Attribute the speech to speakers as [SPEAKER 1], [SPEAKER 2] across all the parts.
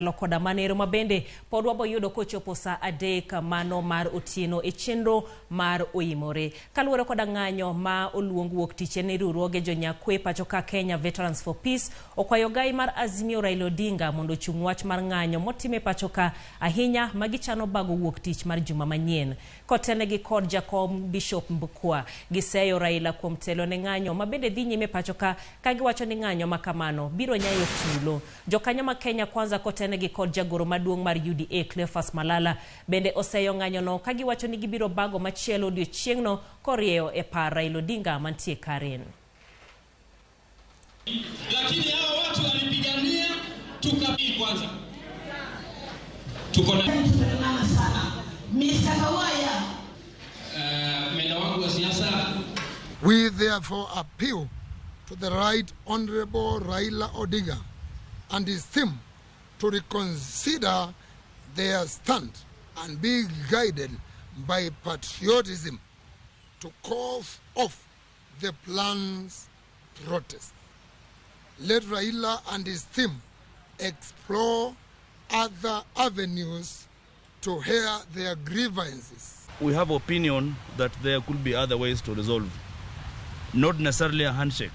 [SPEAKER 1] Koda manero mabende pod waboyudo kochopo saa 3 mano mar otieno e chenro mar Oimore. Kaluwore koda ng'anyo ma oluong wuok tich en ni riwruoge jonyakwe pacho ka Kenya Veterans for Peace okwayo gai mar Azimio Raila Odinga mondo ochung wach mar ng'anyo motime pacho ka ahinya ma gichano bago wuok tich mar juma manyien. Kotenegi kod jakom Bishop Mbukwa, giseyo Raila kuom telo ne ng'anyo ma bende dhi nyime pacho ka kagiwacho ni ng'anyo ma kamano biro nyayo tulo. Jokanyo ma Kenya Kwanza kotenegi kod jagoro maduong' mar UDA Cleophas Malala bende oseyo ng'anyono kagiwacho ni gibiro bago machielo odiochieng'no korieyo e par Raila Odinga mantie Karen.
[SPEAKER 2] Lakini hao watu walipigania tukabii kwanza. Tuko na
[SPEAKER 3] sana. Mr. Kawaya.
[SPEAKER 2] Menda wangu wa siasa.
[SPEAKER 4] We therefore appeal to the Right Honorable Raila Odinga and his team to reconsider their stand and be guided by patriotism to call off the planned protest. Let Raila and his team explore other avenues to hear their grievances.
[SPEAKER 5] We have opinion that there could be other ways to resolve, not necessarily a handshake.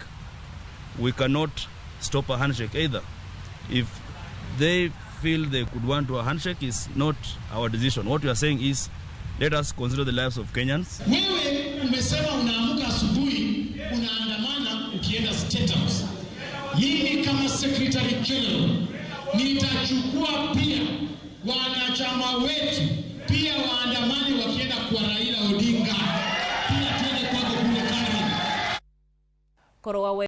[SPEAKER 5] We cannot stop a handshake either. If they feel they could want to a handshake, is not our decision. What we are saying is, let us consider the lives of Kenyans.
[SPEAKER 2] Wewe umesema unaamka asubuhi unaandamana ukienda State House. Mimi kama Secretary General nitachukua pia wanachama wetu pia waandamane wakienda kwa Raila Odinga. Pia twende kwako kule Karen.
[SPEAKER 1] Koro wawe